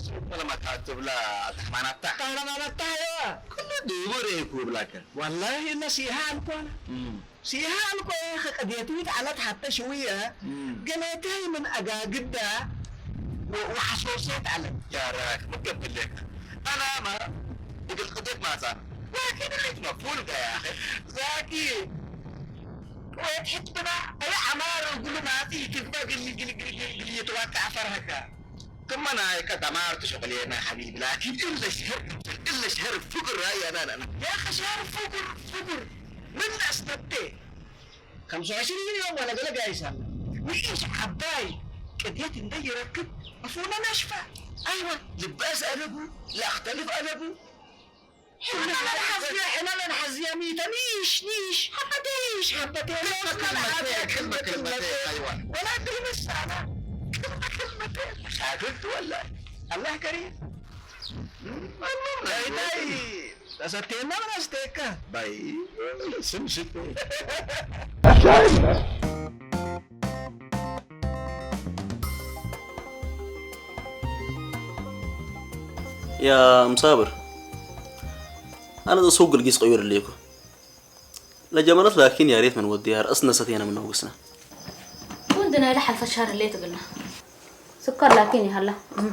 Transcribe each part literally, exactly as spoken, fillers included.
ሱቅ ለመካትብ ለተሕማናታ። ተሕማናታ፣ አይዋ። ኩሉ ዲቡ ሬኩ ብላከ። ወላሂ እነ ሲሃ አልኮነ። እም። ሲሃ አልኮ ያኸ ቀድየቱ ይትዐለት ሐተ ሽውየ እም። ገሌታይ ምን አጋግዳ ወ-፣ ወሐሶሴት ዐለት። ያ ራክ፣ ምን ገብእ ሌከ? አናመ እግል ቅድየት ማጻነ። ላኪን እሊት መፍሁል ዳ ያኸ። ዛኪ። ወትሕት ብና አይ ዐማር እግሉ ማጺ ትግበእ ግል፣ ግል፣ ግል፣ ግል፣ ግል ይትዋቃዕ ፈርሀከ። ክመ ናይከ ደማር ትሸቅሌነ ሐቢብ፣ ላኪን እለ ሸህር፣ እለ ሸህር ፍቅር ራእይ አናን አና። ያኸ ሸህር ፍቅር፣ ፍቅር ምን አስተብቴ? ከምሰ ወዕሽሪን ዮም ወለ ገለ ጋይስ አለ። ንኢሽ ዐባይ ቅድየት እንደ ይረክብ አፉነ ነሽፈ። አይወ ልባስ አለቡ፣ ለአክተልፍ አለቡ። ሕነ ለንሐዝየ፣ ሕነ ለንሐዝየ ሚተ ኒሽ፣ ኒሽ፣ ሐበቴ ኒሽ፣ ሐበቴ ኒሽ፣ ክልመቴ፣ ክልመቴ፣ ክልመቴ፣ ክልመቴ። አይዋ። ወላ ድሪ ምሳና፣ ክልመ፣ ክልመቴ። ሻግርት ወላሂ። አላህ ከሪም። ዳይዳይ፣ ተሰቴና ምን አስቴካ? ባይ፣ ስም ሽቴ። ያ ምሳብር፣ አነ ሱቅ ግልጊስ ቀዩር እሌኩ ለጀመረት፣ ላኪን ያሬት ምን ወዴ፣ አርእስነ ሰቴነ ምን ወግስነ። ወንድና ኢለ ሐልፈት ሻር ህሌት እግልና። ስከር ላኪን ይሀላ። እም።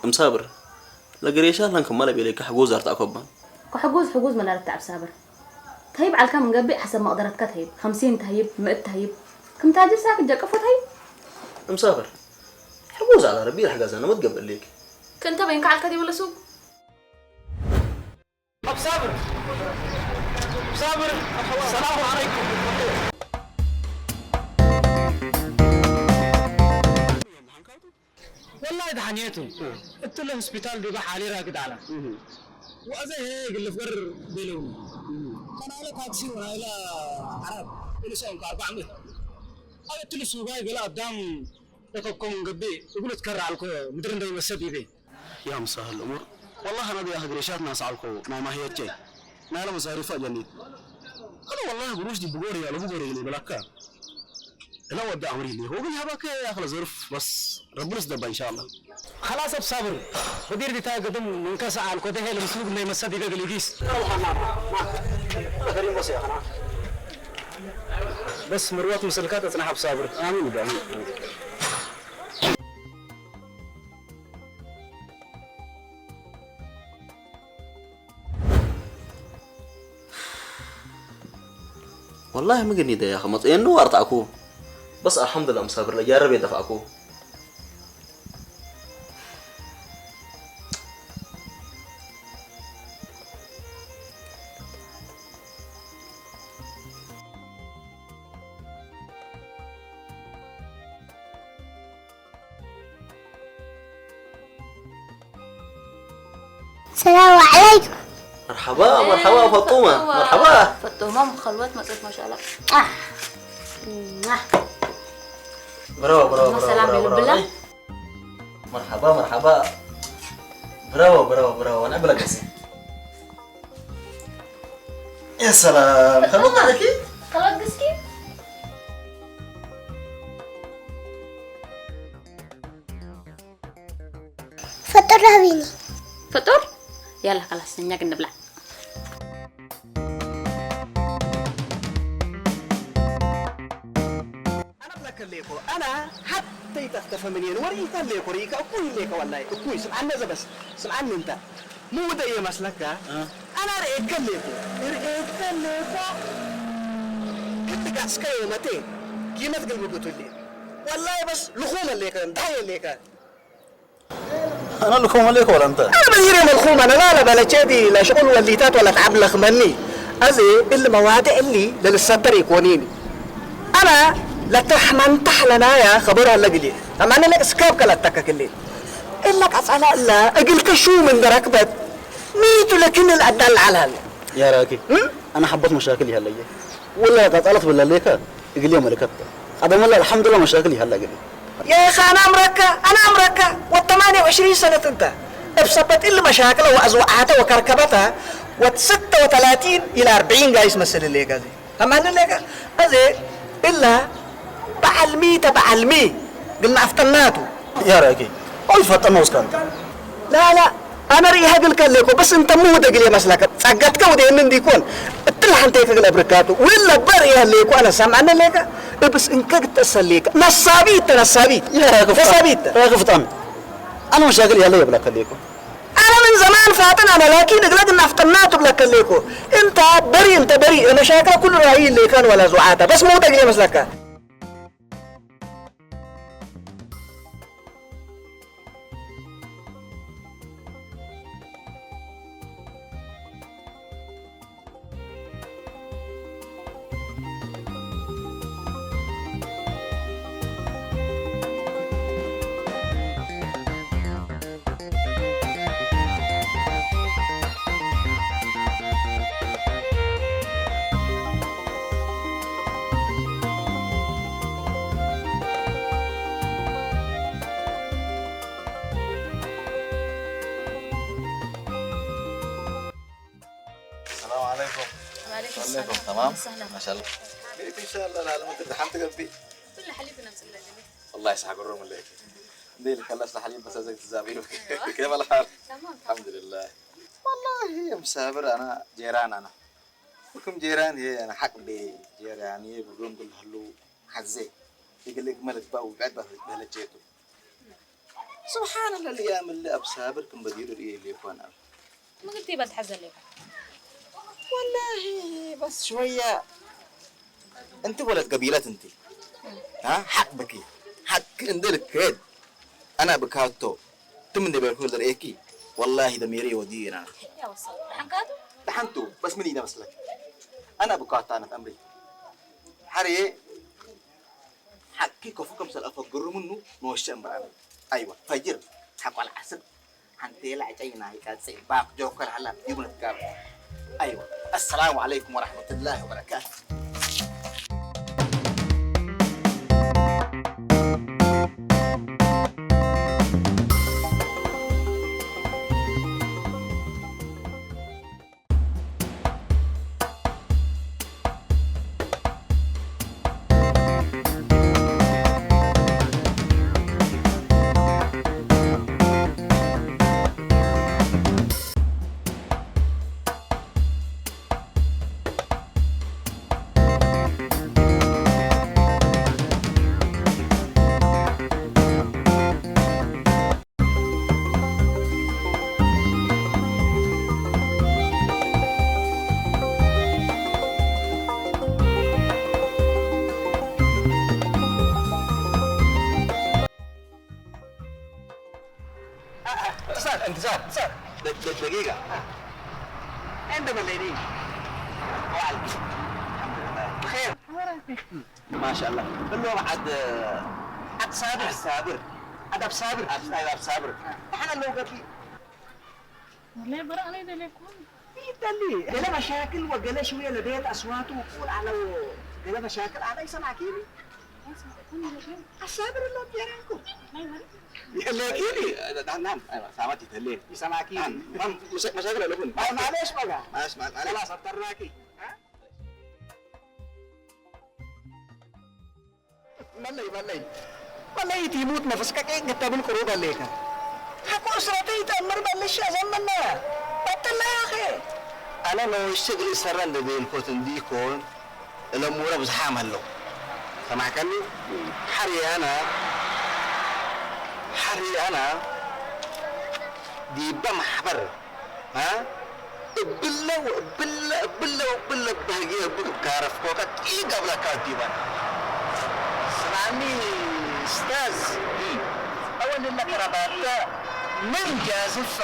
እም ሳብር፣ ለግሬሻ ለንክማ ለቤሌከ ሕጉዝ አርትዐኮ እባን። ከሕጉዝ ሕጉዝ መላለት ተዐብ ሳብር። ተህይብ ዐልከ ምን ገብእ ሐሰብ መቅደረትከ ተህይብ። ኸምሲን ተህይብ፣ ምእት ተህይብ። ክም ታጅር ሳክት ጀቀፎ ተህይብ። እም ሳብር፣ ሕጉዝ ዐለ ረቢ ለሕገዘነ መትገብእ ሌክ። ከእንተ በይንከ ዐልከ ዲብ ለሱቅ? አብ ሳብር፣ ሳብር፣ ሰላሙ ዐለይኩም። ወላሂ ደሐንየቱ፣ እትለ ሆስፒታል ዲበ ሓሊ ራግድ ዐለ። ወአዜ ህዬ እግል ልፍገር ቤለውኒ። ከናይለ ታክሲ ወናይለ ዐረብ እሉ ሰአንኮ አርበዕ ምእት። አብ እትሊ ሱባይ ገሌ አዳም ለከኮ ምን ገብእ እግሉ ትከረ ዐልኮ ምድር እንደ ይመሰል ዲቤ። ያ ምሳህል እሙር፣ ወላሂ አነ ዲብ አህግሬሻት ናስ ዐልኮ ናይ ማህየቼ፣ ናይለ መሳሪፍ አጀኒት። አነ ወላሂ ግሩሽ ዲብ ብጎር ያለቡ ጎር እግል ኢበለከ። እለ ወደ አምር ኢሌ ሆግል ሀባከ ያክለ ዘርፍ በስ ረቢ ልስደባ ኢንሻአላህ። ኸላስ አብ ሳብር፣ በዲር ዲታ ገድም ምንከ ሰአልኮ ደሄ ለምስሉብ እንደ ይመሰል ዲበ እግል ኢጊስ። በስ ምርወት ምስልካ ተጽናሕ አብ ሳብር። አሚን አሚን። ወላሂ ምግኒ ደ ያኸ መጽኤኑ አርታዕኩ። በስ አልሐምዱሊላህ ምሳብር ለጃረብ የደፋዕኩ። ሰላሙ ዐለይኩም። መርሐባ፣ መርሐባ ፈጡመ፣ መርሐባ። ፈጡመ ኸልወት መጽአት ማሻአላህ። አህ። አህ። ብራቮ፣ ብራቮ፣ ፈጡመ ብራቮ፣ ሰላም ብራቮ፣ ብራቮ። ይልብላ። መርሐባ፣ መርሐባ። ብራቮ፣ ብራቮ፣ ብራቮ። ወነዕም ብለገሴ። ያ ሰላም። ፈጡመ። ከመ በረኪ? ከበግስኪ? ፈጡር ሀቢኒ። ፈጡር? ያላ ከላስ እኛ ግን ንብላ። አነ እብለከ ሌኮ፣ አነ ሐቴ ኢተክተፈ ምኔን ወርኢከ ሌኮ፣ ርኢከ እኩይ ሌከ፣ ወላሂ እኩይ። ስምዐነ ዘበስ፣ ስምዐኒ እንተ። ሚ ወደ ኢመስለከ? እ። አነ ርኤከ ሌኮ፣ ርኤከ ሌኮ። ክል ጋስከ ዮመቴ ጊመት ግልብግቱ ሌ። ወላሂ በስ ልኹመ ሌከ፣ ዳየ ሌከ። አነ ልኮመ ሌኮ ወለ እንተ? አነ በዲሬ መልኩመ፣ አነ ላለ በለቼ ዲ ለሽቁል ወሊታት ወለተዐብ ለክመኒ። አዜ እሊ መዋድዕ እሊ ለልሰተር ኢኮኒኒ። አነ ለተሕመንተሕ ለናያ ከበር ሀለ ግሌ። አማነ ለእስካብከ ለተከክሌ። እለ ቀጸለ እለ እግልከ ሹም እንደ ረክበት ሚቱ ለክን ለአዳል ለዐል ሀለ። ያ ራኪ፣ እም? አነ ሐቦት መሻክል ይሀለየ። ወለ ቀጸለት ብለሌከ እግልየ መልከት። ቀደመለ አልሐምዱሊላህ መሻክል ይሀለ እግልየ። ያ አኺ አነ አምረከ፣ አነ አምረከ ወተማንየ ወዕሽሪን ሰነት እንተ። እብ ሰበት እሊ መሻክለ ወአዝወዓተ ወከርከበተ ወስተ ወተላቲን ኢለ አርብዒን ጋይስ መስል ሌከ። አዜ አማን ሌከ። አዜ እለ በዐል ሚ ተ በዐል ሚ? እግል ነአፍጠና ቱ። ያ ራኪ፣ አው ይፈጠነው እስከ አንተ። ላ ላ፣ አነ ርኢሀ እግልከ ህሌኮ፣ በስ እንተ ሙ ወደ እግል መስለከ? ጸገትከ ወዴኒ እንዲኮን፣ እትለ ሐንቴከ እግል አብርካቱ። ወእለ በርኢሀ ህሌኮ አነ ሰምዐነ ሌከ፣ እብስ እንከ ግተሰሌከ። ነሳቢት ተ ነሳቢት። ያ ራኪ ፍጠን። ነሳቢት ተ። ራኪ ፍጠን። አነ መሻክል ያለ የብለከ ህሌኮ። አነ ምን ዘማን ፋጥን አነ፣ ላኪን እግለ ግን አፍጠናቱ እብለከ ህሌኮ። እንተ በሪ፣ እንተ በሪ፣ መሻክለ ኩሉ ራኢ ህሌካን ወላ ዙዓተ። በስ ሙ ወደ እግል መስለከ? ሰላም ዐለይኩም። ወዐለይኩም ሰላም። ተማም? አህለን ወሰህለን። ማሻአላህ። ኬፍ ኢንሻአላህ ለዓለመት ደሓን ትገብእ? ኩሉ ሐሊብ ነምጽእ ለጀሚዕ። ወላሂ ሳሕብ ሮም ለይክ። እንዴ ልከለስ ለሐሊብ በሰዘግ ትዛቢው። አይዋ። ኬፍ አልሓል? ተማም፣ ተማም። አልሐምዱሊላህ። ወላሂ እም ሳብር አና ጄራን አና። ወክም ጄራን ህዬ አና ሐቅ ቤ ጄራን ህዬ ብሮም ግል ሀሉ ሐዜ። እግል እግመል እትባኡ ብዕድ በህለቼቱ። ስብሓንለ፣ ለያም እሊ አብ ሳብር ክም በዲሩ ርእየ ሌኮን አብ። ምግብ ቲበል ተሐዘ ሌኮ። ወላሂ በስ ሽወየ እንቲ ወለት ገቢለት እንቲ። አ፣ ሐቅ ብኪ። ሐቅ እንዴ ልክሄድ አና ብካቶ። ትም እንዴ ቤልኩ ለርእየኪ ወላሂ ደሚሪ ወዲና። ያ ወሰው፣ ደሐንካቱ? ደሐንቱ፣ በስ ምን ኢነ መስለክ? አና ብካቶ አነት አምሪ። ሐርዬ ሐቂ ከፎ ክምሰል አፈግሩ ምኑ ኖሸ እምበአነ። አይወ፣ ፈጅር፣ ሐቆ ለዐስር፣ ሐንቴለ ዐጨይና ይቀጽዕ፣ ባክ ጆከር ሀላ ዲቡ ነትጋብ። አይወ። አሰላሙ ዐለይኩም ወረሕመቱላሂ ወበረካቱ። انتصار، انتصار، انتصار. د-، د-، دقيقة. عندما ليلين. وعليكم. الحمد لله. بخير. ማሻአላህ። እሎም ዐድ፣ ዐድ ሳብር። ዐድ ሳብር። ዐድ አብ ሳብር። ዐድ፣ አይወ፣ አብ ሳብር። ደሐን አለው ገቢ። ወላሂ በረአ ለይደሌኩም። ይደሊ። ገሌ መሻክል ወገሌ ሽውየ ለቤት አስዋቱ ውቁል አለው። ገሌ መሻክል አለ ይሰማኪኒ። አብ ሳብር እሎም ጀራንኩ። ለኪኒ፣ ናም፣ ናም፣ አይወ፣ ሳመት ይተሌ። ይሰማኪኒ። ናም፣ ናም፣ መሻ-፣ መሻክል አለቡን። ማሌሽ በጋ። ማሽ-፣ ማ-፣ ማሌሽ። ከላስ አተራቂ። መለይ፣ መለይ። መለይ ቲሙት ነፍስከ ቄቅ ግተብል ቅሩብ አሌከ። ሐቆ እስረተ ኢተአምር በልሽ አዘምነ። በጥላ ያኸ። አነ ኖሽ እግል ኢሰረ እንዴ ቤልኮት እንዲኮን፣ እለ እሙረ ብዝሓም ሀለው። ሰማዕከኒ? ሐሪ አነ፣ ሐሪ አነ ዲበ መሕበር አ? እብለ ወእብለ፣ እብለ ወእብለ በህጌ እብ ጋረፍኮከ ጢግ አብለካ ዲበን። ስማኒ እስታዝ፣ እም። አወል እለ ከረባተ ምን ጃዝፋ፣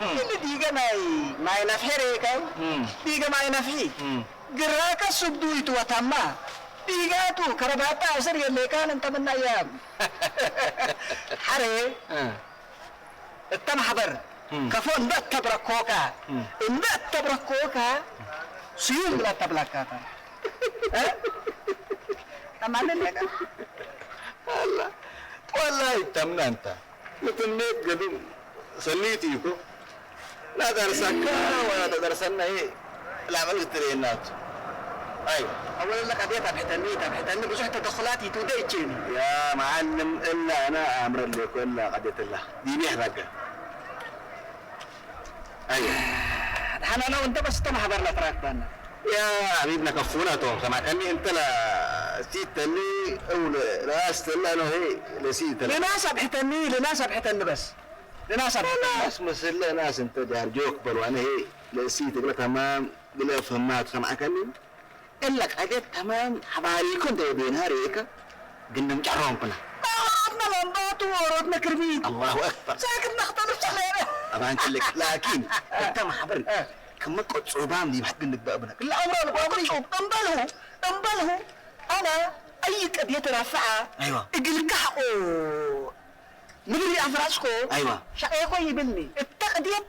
እም። እሊ ዲገ ማይ፣ ማይ ነፍሒ ሬከይ፣ እም። ዲገ ማይ ነፍሒ። እም። ግራከ ስዱ ይትወተማ፣ ዲጋቱ ከረባተ አስር የሌካን እንተ ምን አያም። ሐሬ፣ እ። እተ መሕበር እም። ከፎ እንደ እተብረኮከ፣ እም። እንደ እተብረኮከ ስዩም ብላ ተብላካታ። እ? አማን ለቀ። አላ፣ ወላሂ ተምና እንተ። ምትኔት ገዱም ሰኒት ኢኮ። ላደርሰከ ወላ ተደርሰነ ይሄ ለዐመል ግትሬናቱ። አይወ። አወል እለ ቀድየት አብሕተኒ፣ ኢተብሕተኒ ብዙሕ ተደኹላት ኢትውዴ እቼኒ። ያ መዓልም፣ እለ አነ አምረሌኮ እለ ቀድየት እለ ዲቤ ሕበገ። አይወ። ደሐና ነው እንተ በስ እተ መሕበር ለትራክበነ። ያ ሐቢብነ ከፉነ ቶም ሰማዕከኒ እንተ ለሲት ተሊ እው ለአስ ተሊ አነ ሄ ለሲት ተሊ። ለናስ አብሕተኒ፣ ለናስ አብሕተኒ በስ። ለናስ አብሕተኒ። ለናስ መስል ለናስ እንተ ጃርጆክ በል ወአነ ሄ ለሲት እግለ ተማም ግለ ፍህማት ሰማዕከኒ። እለ ቀድየት ተማም ሐባሪኮ እንተ ወዴንሃ ርኤከ፣ ግንም ጨሮም ኩና። ኦሮትነ ለምባቱ፣ ኦሮትነ ክርቢት። አላሁ አክበር። ሳክት ነክተልፍ ጸሌነ። አማን ክልክ። ላኪን፣ እተ ማሕበር፣ እ። ክመ ቆጽባም ዲብ ሕድ ግንግበእ ብነ። ክለ አምሮ ለባብሪ። ቆጽብ፣ እምበልሁ፣ እምበልሁ፣ አነ አይ ቀድየት ረፍዐ፣ አይዋ። እግልከ ሐቆ፣ ምድር አፍራስኮ፣ አይዋ። ሸቄኮ ይብልኒ። እተ ቅድየት፣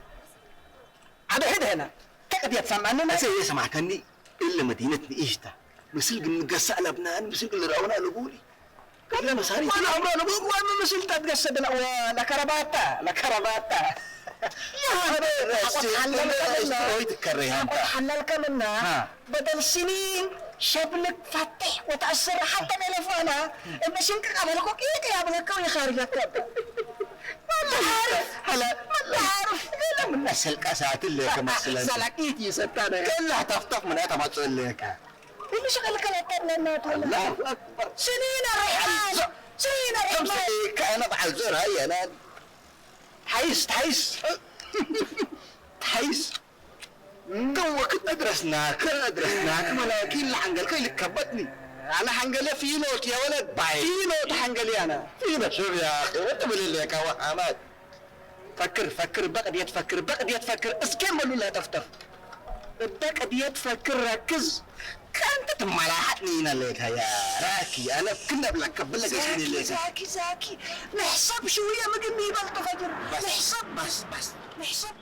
አብዕድ ህነ፣ እተ ቅድየት ሰምዐኒ። እሰ ሰማዕከኒ፣ እለ መዲነት ንኢሽ ተ። ምስል ግንገሰ አለብናን፣ ምስል ግንረአውና ለቡሊ። ከለ መሳሪ ወለ አምሮ ለቡሊ ወለ ምስል ተትገሰ ብለ ወለከረባታ፣ ለከረባታ። ያ ሀበ ረሲ፣ አቆት ሐለልከ እለ ምና፣ እስትሮይ ትከረይ ሀንታ። አቆት ሐለልከ ምና፣ ሀ። በደል ስኒን ሸብልክ ፈትሕ ወተአስር ሐተ ቴሌፎና እብ ሽንቅቅ አበልኮ ቂቅ ያብለከ ወይኻርጀከ። መለዓርፍ፣ ሀለ፣ መለዓርፍ፣ ገለ ምነ ሰልቀሳት እለ ከመስለን። ሰላቂት ይሰታነ። ገለ ተፍተፍ ምነ ተመጽእ እለ ከ። እሊ ሽቅል ከለጠብነ እናቱ። አላሁ አክበር። ስኒነ ርሕማን፣ ስኒነ ርሕማን። ከምሰ ከአነ በዓል ዞር ሀይ አነ። ተሐይስ፣ ተሐይስ። ተሐይስ። እም። ተወክድ አድረስናከ፣ አድረስናከ፣ መላኪን ለሐንገልከ ኢልከበትኒ። አነ ሐንገለ ፊኖክ የወለድ ባይ። ፊኖ ተሐንገሊ አነ። ፊኖ ሹፍ ያ አኺ፣ ወትብል ሌከ ወሐማት። ፈክር፣ ፈክር፣ በቅድየት ፈክር፣ በቅድየት ፈክር፣ እስኬ መሉ ለጠፍጠፍ። እበ ቅድየት ፈክር ረክዝ። ከአንተ ትመላሐጥኒ ኢነ ሌከ ያ ራኪ፣ አነ ክነ እብለከ ብለ ዛኪ፣ ገስኒ ሌከ። ዛኪ፣ ዛኪ፣ ንሕሰብ ሽውየ ምግብ ይበልጡ ፈጅር። በስ፣ ንሕሰብ፣ በስ፣ በስ። ንሕሰብ።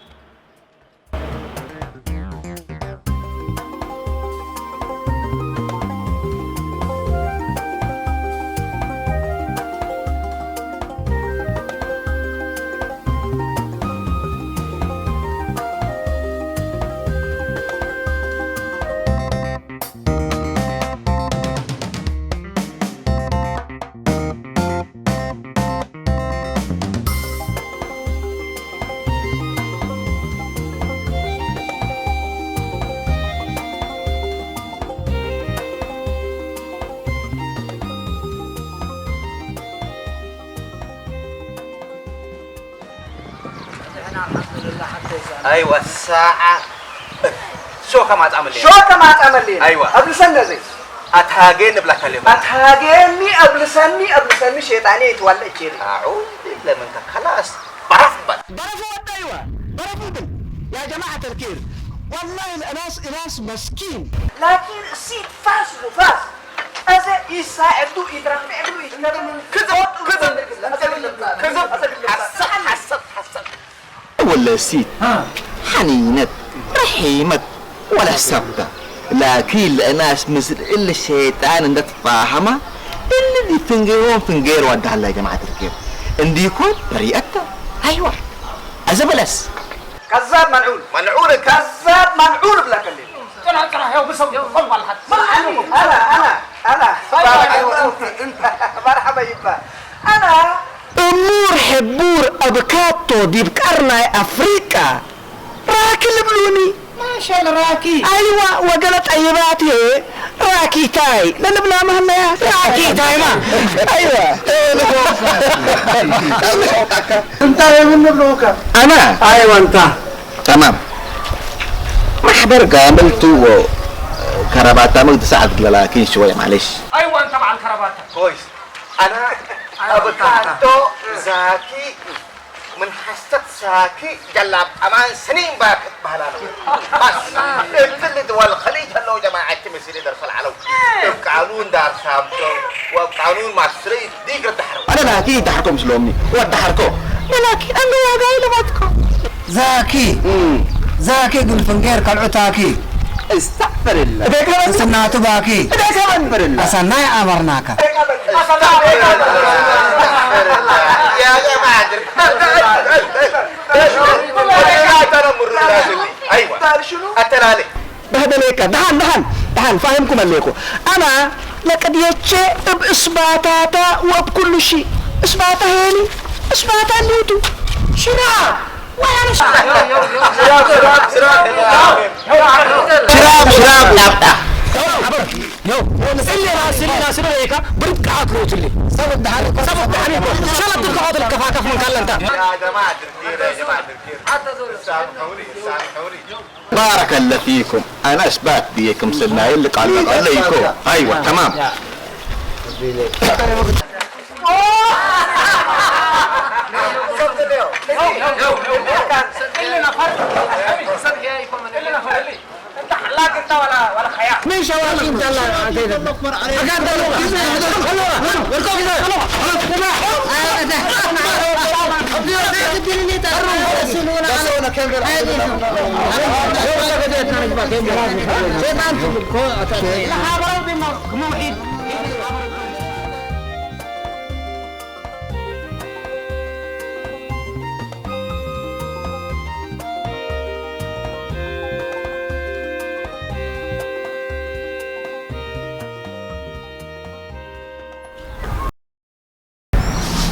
አይወ፣ ሳዐ ሾከ ማጻመሌነ። ሾከ ማጻመሌነ። አይወ። አብልሰነ ዘይ። አትሃጌ ንብለከ ሌመ። አትሃጌኒ፣ አብልሰኒ፣ አብልሰኒ፣ ሼጣኔ ይትዋለ እቼኒ። አዑዝ ቢላህ ምንከ። ከላስ፣ በረፍ በል። በረፉ ወደ አይወ፣ በረፉ ግን። ያ ጀማዐት አልኬር፣ ወላሂ ለእናስ፣ እናስ መስኪን። ላኪን እሲ ፋስ ወፋስ። አዜ ኢሳዕዱ ኢትረፌዕ እግሉ ኢትከረም። ክዝብ፣ ክዝብ፣ ክዝብ፣ ሐሰት፣ ሐሰት፣ ሐሰት። ወለ እሲት አ። ሐኒነት፣ ረሒመት ወለሐሰብተ። ላኪን ለእናስ ምስል እሊ ሸይጣን እንደ ትፋሀመ፣ እሊ ዲብ ፍንጌሮም ፍንጌር ወደ ሀለ ጀማዐት ርኬብ። እንዲኮን በሪአተ። አይዋ። አዜ በለስ። ከዛብ መልዑን። መልዑን። ከዛብ መልዑን እብለከ እሊ። ጥራ፣ ጥራ፣ ያው ብሰው፣ ያው፣ ወል፣ ወል፣ ሐት። ምን አሉ? አና፣ አና፣ አና። ባይ፣ ባይ፣ ባይ፣ ባይ። መርሐባ ይባ። አና። እሙር ሕቡር አብካቶ ዲብ ቀርናይ አፍሪቃ ራኪ ልብሉኒ። ማሻአላ ራኪ። አይዋ፣ ወገለ ጠይባት ራኪታይ ለንብላ መህመያ ራኪታይማ። አይዋ። እንታ የምን ንብሉከ? አና። አይዋ፣ እንታ። ተማም። ማሕበር ጋምል ቱ ወከረባታ መግድ ሰዓት ግለ ላኪን ሽወይ ማለሽ። አይዋ፣ እንተ በዓል ከረባታ። ኮይስ። አና አይዋ፣ እንታ። አብካቶ ዛኪ ምን ሐሰት ሳኪ ጀላብ አማን ስኒን ባክት በህላ ነው። በስ እትሊ ድወል ኸሊጅ ህለው ጀማዐት ምስል ደርሰል ዐለው። እብ ቃኑን ዳር ሳምቶ ወእብ ቃኑን ማስረይ ዲግር ደሐረው። አነ ላኪ ደሐርኮ ምስሎምኒ ወደሐርኮ። ወላኪን አንገ ዋጋይ ለሞትኮ። ዛኪ፣ እም። ዛኪ እግል ፍንጌር ከልዑ ታኪ። እስተግፍርላህ። እዴከ በል። እስናቱ ባኪ። እዴከ በል። አሰናይ አመርናከ። ያ ጀማዓ ድር። አይዋ። አተላሌ። በህደሌከ። ደሃን፣ ደሃን። ደሐን ፋህምኩም ህሌኮ። አና ለቅድየቼ እብ እስባታታ ወእብ ኩሉ ሺ። እስባታ ሄኒ፣ እስባታ እንዲቱ። ሽራብ! ሽራብ፣ ሽራብ ላብጣ። እሊ ራስሊ ናስሎ ሄካ ብርቅ አክሮትሊ። ሰበት ደሐን፣ ሰበት ደሐን። ሸለት ልትቆት ልከፋከፍ ምን ካለ እንተ። ባረከለ ፊኩም። አነ እስባት ብዬ ክምስል ናይል ቃል ለቃል ለይኮ። አይዋ፣ ተማም። ምን ሸዋቂ እንተ ላ አገደ። አጋደ። ወርቆ ጊዜ።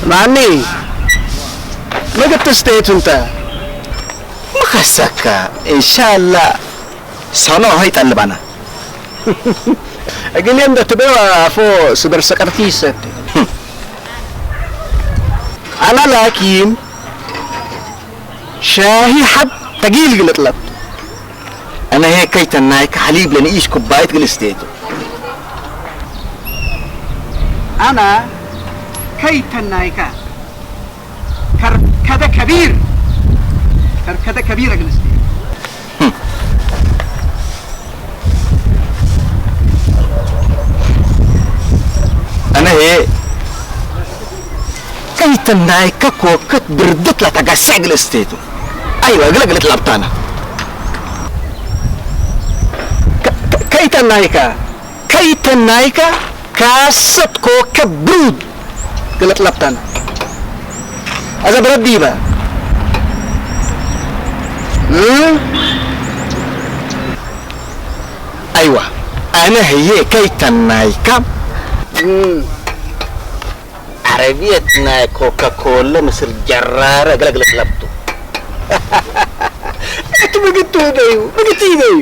ማኒ ምግት ስቴቱ እንተ ምኸሰከ፣ እንሻላ ሰኖ ሀይ ጠልባና። እግል እንደ ትቤ አፎ ስበር ሰቀርቲ ይሰድ። አና ላኪን ሻሂ ሐድ ተጊል እግል እጥለብ። አነ ሄ ከይተናይከ ሐሊብ ለንኢሽ ኩባይት እግል እስቴቱ። አነ ከይተናይከ ከርከደ ከቢር፣ ከርከደ ከቢር እግል እስቴቱ። አነ ሄ ከይተናይከ ኮከት ብርድት ለተገሰ እግል እስቴቱ። አይወ፣ እግለ እግል እጥለብታነ። ከ-፣ ከ-፣ ከይተናይከ፣ ከይተናይከ ካሰት ኮከ ብሩድ እግል እጥለብታነ። አዘ ብረት ዲበ። እ? አይወ፣ አነ ህዬ ከይተናይከ። እ። ዐረብየት ናይ ኮካ ኮላ ምስል ጀራረ እግለ እግል እጥለብቱ። እት ምግቱ ደዩ፣ ምግቲ ደዩ።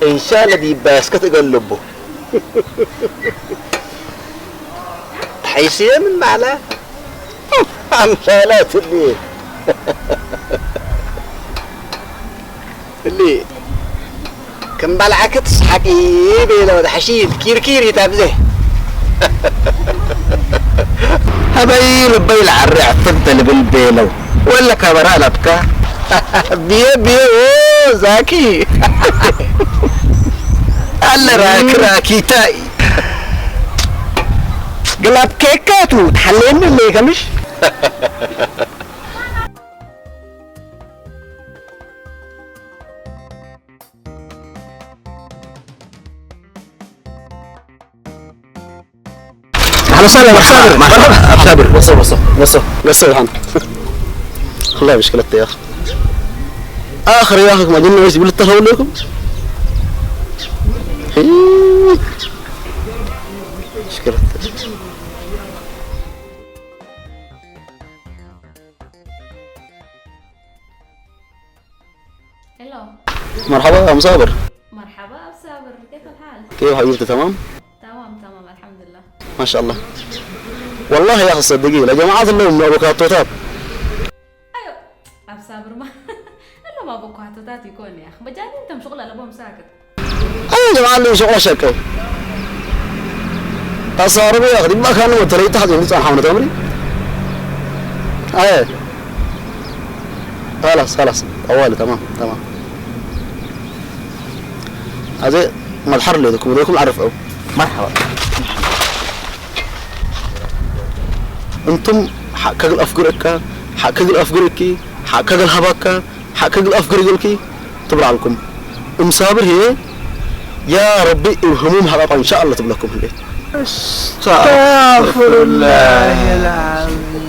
እንሻለ ዲብ ባስከት እገል ልቡ። ተሐይስየ ምን ማላ? አምሳላት እሊ። እሊ፣ ክም በልዐክ ትስሐቂ ቤለው፣ ወድ ሐሺል ኪርኪር ኢታብዜ። ሀበይ ልበይ ለዐሬ ዕፍንተ ልብል ቤለው፣ ወለ ከበራ ለብካ። ብዬ ብዬ፣ ኦ፣ ዛኪ። አለ ራክ ራኪታይ። ግላብ ኬካቱ፣ ተሐሌኒ ሌከ ምሽ? አህለን ወሰህለን አብሳብር። መርሐባ አብሳብር። ወሰው ወሰው ወሰው ወሰው። አላህ ምሽክለት ያ አኺ። አኽር ያ አኺ ማጅን ነው ይብል ተኸውለኩም። ምሽክለት። ሄሎ። መርሐባ አምሳብር። መርሐባ አብሳብር፣ كيف الحال؟ كيف حبيبتي، تمام؟ تمام، تمام، الحمد لله. ما شاء الله. والله يا أخي صدقي، لجماعة اللهم أبوكاتوتات. አዮ፣ አብሳብርማ እሎም አቦኳቶታት ኢኮን ያ አኺ። መጃኒን ተም ሹቅል አለቦም ሳክት። አይ ጀማዓ፣ ምን ሹቅል ሸቀው። ተሳርቡ ያ አኺ፣ ዲብ አካን ወተለይ ተሐት እንዲ ጻን ሐውነ ተምሪ። አይ። خلاص، خلاص. ጠዋሊ፣ ተማም፣ ተማም። አዜ መድሐር ሌለኩም፣ ሌለኩም ዐርፍ ዐው። መርሐባ። እንቱም ሐቅ ከግል አፍግር እከ፣ ሐቅ ከግል አፍግር እኪ፣ ሐቅ ከግል ሀባከ፣ ሐቅ ከግል አፍግር እግልኪ ትብር ዐልኩም። እምሳብር ህዬ፣ ያ ረቢ እብ ህሙም ሀቀቋ እንሻአላህ ትብለኩም ህሌት። አስተግፊሩላህ አልዓዚም።